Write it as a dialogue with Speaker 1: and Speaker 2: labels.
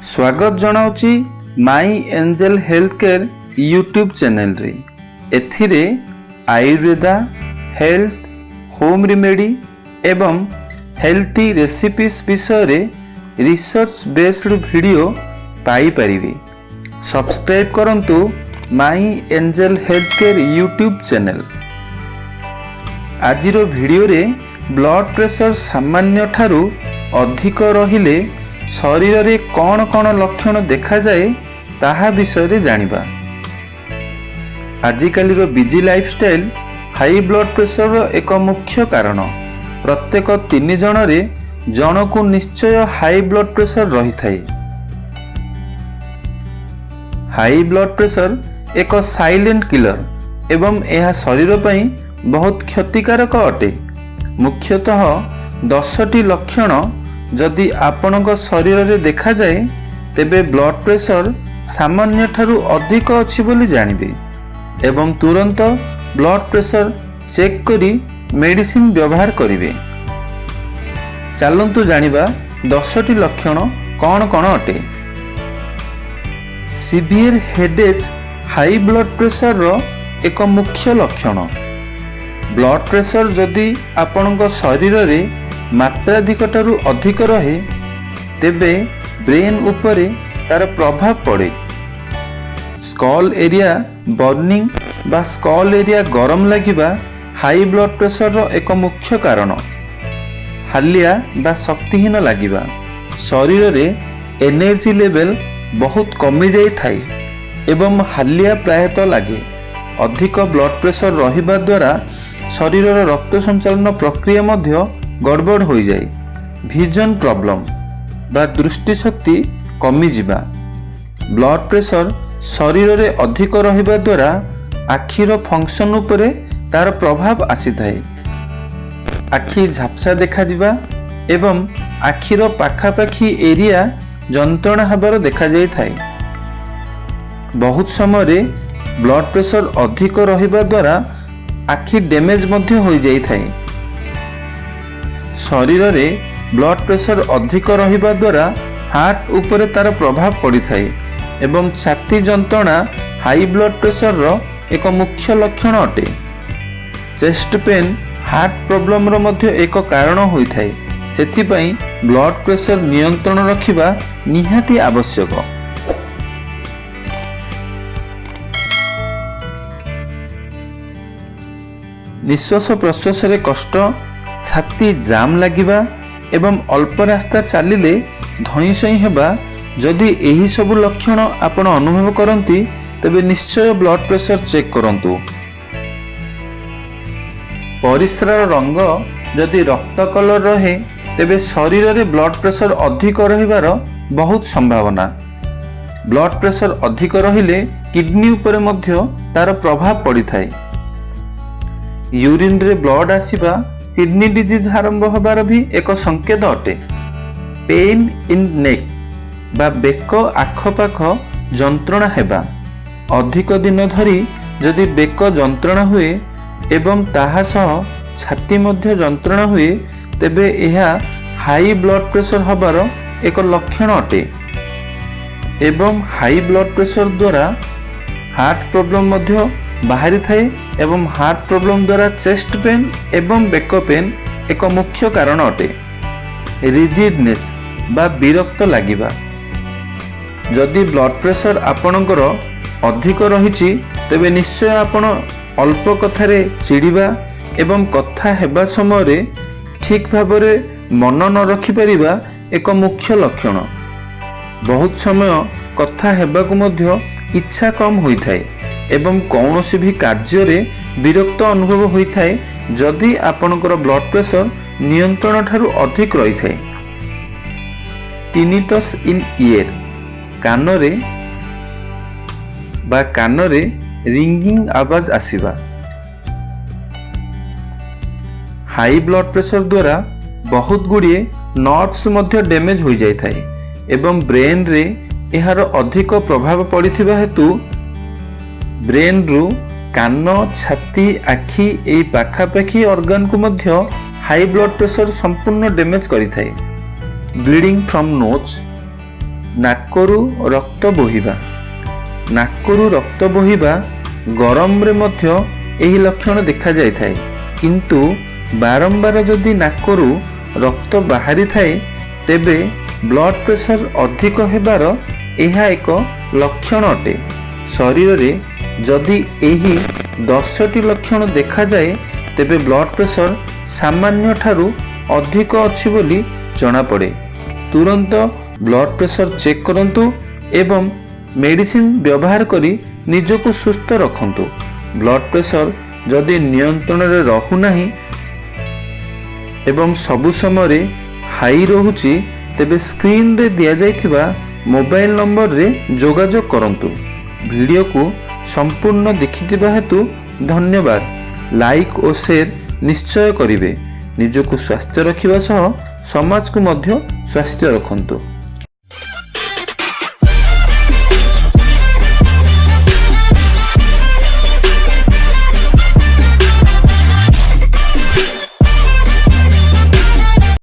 Speaker 1: ସ୍ୱାଗତ ଜଣାଉଛି my angel health care YouTube ଚ୍ୟାନେଲରେ। ଏଥିରେ ଆୟୁର୍ବେଦା, ହେଲ୍ଥ, ହୋମ୍ ରିମେଡି ଏବଂ ହେଲ୍ଥି ରେସିପିସ୍ ବିଷୟରେ ରିସର୍ଚ୍ଚ ବେସ୍ଡ ଭିଡ଼ିଓ ପାଇପାରିବେ। ସବସ୍କ୍ରାଇବ୍ କରନ୍ତୁ my angel health care YouTube channel. ଆଜିର ଭିଡ଼ିଓରେ ବ୍ଲଡ୍ ପ୍ରେସର ସାମାନ୍ୟ ଠାରୁ ଅଧିକ ରହିଲେ ଶରୀରରେ କ'ଣ କ'ଣ ଲକ୍ଷଣ ଦେଖାଯାଏ, ତାହା ବିଷୟରେ ଜାଣିବା। ଆଜିକାଲିର ବିଜି ଲାଇଫଷ୍ଟାଇଲ୍ ହାଇ ବ୍ଲଡ୍ ପ୍ରେସରର ଏକ ମୁଖ୍ୟ କାରଣ। ପ୍ରତ୍ୟେକ ତିନି ଜଣରେ ଜଣକୁ ନିଶ୍ଚୟ ହାଇ ବ୍ଲଡ୍ ପ୍ରେସର ରହିଥାଏ। ହାଇ ବ୍ଲଡ୍ ପ୍ରେସର ଏକ ସାଇଲେଣ୍ଟ କିଲର ଏବଂ ଏହା ଶରୀର ପାଇଁ ବହୁତ କ୍ଷତିକାରକ ଅଟେ। ମୁଖ୍ୟତଃ 10ଟି ଲକ୍ଷଣ ଯଦି ଆପଣଙ୍କ ଶରୀରରେ ଦେଖାଯାଏ, ତେବେ ବ୍ଲଡ୍ ପ୍ରେସର ସାମାନ୍ୟ ଠାରୁ ଅଧିକ ଅଛି ବୋଲି ଜାଣିବେ ଏବଂ ତୁରନ୍ତ ବ୍ଲଡ୍ ପ୍ରେସର ଚେକ୍ କରି ମେଡ଼ିସିନ ବ୍ୟବହାର କରିବେ। ଚାଲନ୍ତୁ ଜାଣିବା 10ଟି ଲକ୍ଷଣ କ'ଣ କ'ଣ ଅଟେ। ସିଭିୟର ହେଡେକ୍ ହାଇ ବ୍ଲଡ୍ ପ୍ରେସରର ଏକ ମୁଖ୍ୟ ଲକ୍ଷଣ। ବ୍ଲଡ୍ ପ୍ରେସର ଯଦି ଆପଣଙ୍କ ଶରୀରରେ ମାତ୍ରାଧିକ ଠାରୁ ଅଧିକ ରହେ, ତେବେ ବ୍ରେନ୍ ଉପରେ ତାର ପ୍ରଭାବ ପଡ଼େ। ସ୍କଲ୍ ଏରିଆ ବର୍ଣ୍ଣିଂ ବା ସ୍କଲ୍ ଏରିଆ ଗରମ ଲାଗିବା ହାଇ ବ୍ଲଡ୍ ପ୍ରେସରର ଏକ ମୁଖ୍ୟ କାରଣ। ହାଲିଆ ବା ଶକ୍ତିହୀନ ଲାଗିବା। ଶରୀରରେ ଏନର୍ଜି ଲେଭେଲ ବହୁତ କମିଯାଇଥାଏ ଏବଂ ହାଲିଆ ପ୍ରାୟତଃ ଲାଗେ। ଅଧିକ ବ୍ଲଡ୍ ପ୍ରେସର ରହିବା ଦ୍ୱାରା ଶରୀରର ରକ୍ତ ସଞ୍ଚାଳନ ପ୍ରକ୍ରିୟା ମଧ୍ୟ ଗଡ଼ବଡ଼ ହୋଇଯାଏ। ଭିଜନ ପ୍ରୋବ୍ଲେମ ବା ଦୃଷ୍ଟିଶକ୍ତି କମିଯିବା। ବ୍ଲଡ୍ ପ୍ରେସର ଶରୀରରେ ଅଧିକ ରହିବା ଦ୍ୱାରା ଆଖିର ଫଙ୍କସନ୍ ଉପରେ ତାର ପ୍ରଭାବ ଆସିଥାଏ। ଆଖି ଝାପ୍ସା ଦେଖାଯିବା ଏବଂ ଆଖିର ପାଖାପାଖି ଏରିଆ ଯନ୍ତ୍ରଣା ହେବାର ଦେଖାଯାଇଥାଏ। ବହୁତ ସମୟରେ ବ୍ଲଡ୍ ପ୍ରେସର ଅଧିକ ରହିବା ଦ୍ୱାରା ଆଖି ଡ୍ୟାମେଜ୍ ମଧ୍ୟ ହୋଇଯାଇଥାଏ। ଶରୀରରେ ବ୍ଲଡ୍ ପ୍ରେସର ଅଧିକ ରହିବା ଦ୍ୱାରା ହାର୍ଟ ଉପରେ ତାର ପ୍ରଭାବ ପଡ଼ିଥାଏ ଏବଂ ଛାତି ଯନ୍ତ୍ରଣା ହାଇ ବ୍ଲଡ୍ ପ୍ରେସରର ଏକ ମୁଖ୍ୟ ଲକ୍ଷଣ ଅଟେ। ଚେଷ୍ଟ ପେନ୍ ହାର୍ଟ ପ୍ରୋବ୍ଲେମର ମଧ୍ୟ ଏକ କାରଣ ହୋଇଥାଏ। ସେଥିପାଇଁ ବ୍ଲଡ୍ ପ୍ରେସର ନିୟନ୍ତ୍ରଣ ରଖିବା ନିହାତି ଆବଶ୍ୟକ। ନିଶ୍ୱାସ ପ୍ରଶ୍ୱାସରେ କଷ୍ଟ, ଛାତି ଜାମ୍ ଲାଗିବା ଏବଂ ଅଳ୍ପ ରାସ୍ତା ଚାଲିଲେ ଧଇଁ ସଇଁ ହେବା, ଯଦି ଏହି ସବୁ ଲକ୍ଷଣ ଆପଣ ଅନୁଭବ କରନ୍ତି, ତେବେ ନିଶ୍ଚୟ ବ୍ଲଡ୍ ପ୍ରେସର ଚେକ୍ କରନ୍ତୁ। ପରିସ୍ରାର ରଙ୍ଗ ଯଦି ରକ୍ତ କଲର ରହେ, ତେବେ ଶରୀରରେ ବ୍ଲଡ୍ ପ୍ରେସର ଅଧିକ ରହିବାର ବହୁତ ସମ୍ଭାବନା। ବ୍ଲଡ୍ ପ୍ରେସର ଅଧିକ ରହିଲେ କିଡନୀ ଉପରେ ମଧ୍ୟ ତାର ପ୍ରଭାବ ପଡ଼ିଥାଏ। ୟୁରିନରେ ବ୍ଲଡ୍ ଆସିବା କିଡନୀ ଡିଜିଜ୍ ଆରମ୍ଭ ହେବାର ବି ଏକ ସଂକେତ ଅଟେ। ପେନ୍ ଇନ୍ ନେକ୍ ବା ବେକ ଆଖପାଖ ଯନ୍ତ୍ରଣା ହେବା। ଅଧିକ ଦିନ ଧରି ଯଦି ବେକ ଯନ୍ତ୍ରଣା ହୁଏ ଏବଂ ତାହା ସହ ଛାତି ମଧ୍ୟ ଯନ୍ତ୍ରଣା ହୁଏ, ତେବେ ଏହା ହାଇ ବ୍ଲଡ୍ ପ୍ରେସର ହେବାର ଏକ ଲକ୍ଷଣ ଅଟେ। ଏବଂ ହାଇ ବ୍ଲଡ୍ ପ୍ରେସର ଦ୍ୱାରା ହାର୍ଟ ପ୍ରୋବ୍ଲେମ୍ ମଧ୍ୟ ବାହାରିଥାଏ ଏବଂ ହାର୍ଟ ପ୍ରୋବ୍ଲେମ୍ ଦ୍ୱାରା ଚେଷ୍ଟ ପେନ୍ ଏବଂ ବେକ ପେନ୍ ଏକ ମୁଖ୍ୟ କାରଣ ଅଟେ। ରିଜିଡନେସ୍ ବା ବିରକ୍ତ ଲାଗିବା। ଯଦି ବ୍ଲଡ୍ ପ୍ରେସର ଆପଣଙ୍କର ଅଧିକ ରହିଛି, ତେବେ ନିଶ୍ଚୟ ଆପଣ ଅଳ୍ପ କଥାରେ ଚିଡ଼ିବା ଏବଂ କଥା ହେବା ସମୟରେ ଠିକ୍ ଭାବରେ ମନ ନ ରଖିପାରିବା ଏକ ମୁଖ୍ୟ ଲକ୍ଷଣ। ବହୁତ ସମୟ କଥା ହେବାକୁ ମଧ୍ୟ ଇଚ୍ଛା କମ୍ ହୋଇଥାଏ ଏବଂ କୌଣସି ବି କାର୍ଯ୍ୟରେ ବିରକ୍ତ ଅନୁଭବ ହୋଇଥାଏ, ଯଦି ଆପଣଙ୍କର ବ୍ଲଡ୍ ପ୍ରେସର ନିୟନ୍ତ୍ରଣ ଠାରୁ ଅଧିକ ରହିଥାଏ। ଟିନିଟସ୍ ଇନ୍ ଇୟର, କାନରେ ବା କାନରେ ରିଙ୍ଗିଂ ଆବାଜ ଆସିବା। ହାଇ ବ୍ଲଡ୍ ପ୍ରେସର ଦ୍ୱାରା ବହୁତ ଗୁଡ଼ିଏ ନର୍ଭସ୍ ମଧ୍ୟ ଡ୍ୟାମେଜ୍ ହୋଇଯାଇଥାଏ ଏବଂ ବ୍ରେନ୍ରେ ଏହାର ଅଧିକ ପ୍ରଭାବ ପଡ଼ିଥିବା ହେତୁ ବ୍ରେନ୍ରୁ କାନ, ଛାତି, ଆଖି ଏହି ପାଖାପାଖି ଅର୍ଗାନକୁ ମଧ୍ୟ ହାଇ ବ୍ଲଡ୍ ପ୍ରେସର ସମ୍ପୂର୍ଣ୍ଣ ଡ୍ୟାମେଜ୍ କରିଥାଏ। ବ୍ଲିଡ଼ିଂ ଫ୍ରମ୍ ନୋଜ୍ ନାକରୁ ରକ୍ତ ବୋହିବା। ନାକରୁ ରକ୍ତ ବୋହିବା ଗରମରେ ମଧ୍ୟ ଏହି ଲକ୍ଷଣ ଦେଖାଯାଇଥାଏ, କିନ୍ତୁ ବାରମ୍ବାର ଯଦି ନାକରୁ ରକ୍ତ ବାହାରିଥାଏ, ତେବେ ବ୍ଲଡ଼ ପ୍ରେସର ଅଧିକ ହେବାର ଏହା ଏକ ଲକ୍ଷଣ ଅଟେ। ଶରୀରରେ ଯଦି ଏହି 10ଟି ଲକ୍ଷଣ ଦେଖାଯାଏ, ତେବେ ବ୍ଲଡ଼ ପ୍ରେସର ସାମାନ୍ୟ ଠାରୁ ଅଧିକ ଅଛି ବୋଲି ଜଣାପଡ଼େ। ତୁରନ୍ତ ବ୍ଲଡ଼ ପ୍ରେସର ଚେକ୍ କରନ୍ତୁ ଏବଂ ମେଡ଼ିସିନ ବ୍ୟବହାର କରି ନିଜକୁ ସୁସ୍ଥ ରଖନ୍ତୁ। ବ୍ଲଡ଼ ପ୍ରେସର ଯଦି ନିୟନ୍ତ୍ରଣରେ ରହୁନାହିଁ ଏବଂ ସବୁ ସମୟରେ ହାଇ ରହୁଛି, ତେବେ ସ୍କ୍ରିନରେ ଦିଆଯାଇଥିବା ମୋବାଇଲ ନମ୍ବରରେ ଯୋଗାଯୋଗ କରନ୍ତୁ। ଭିଡ଼ିଓକୁ ସମ୍ପୂର୍ଣ୍ଣ ଦେଖିଥିବା ହେତୁ ଧନ୍ୟବାଦ। ଲାଇକ୍ ଓ ସେୟାର ନିଶ୍ଚୟ କରିବେ। ନିଜକୁ ସ୍ୱାସ୍ଥ୍ୟ ରଖିବା ସହ ସମାଜକୁ ମଧ୍ୟ ସ୍ୱାସ୍ଥ୍ୟ ରଖନ୍ତୁ।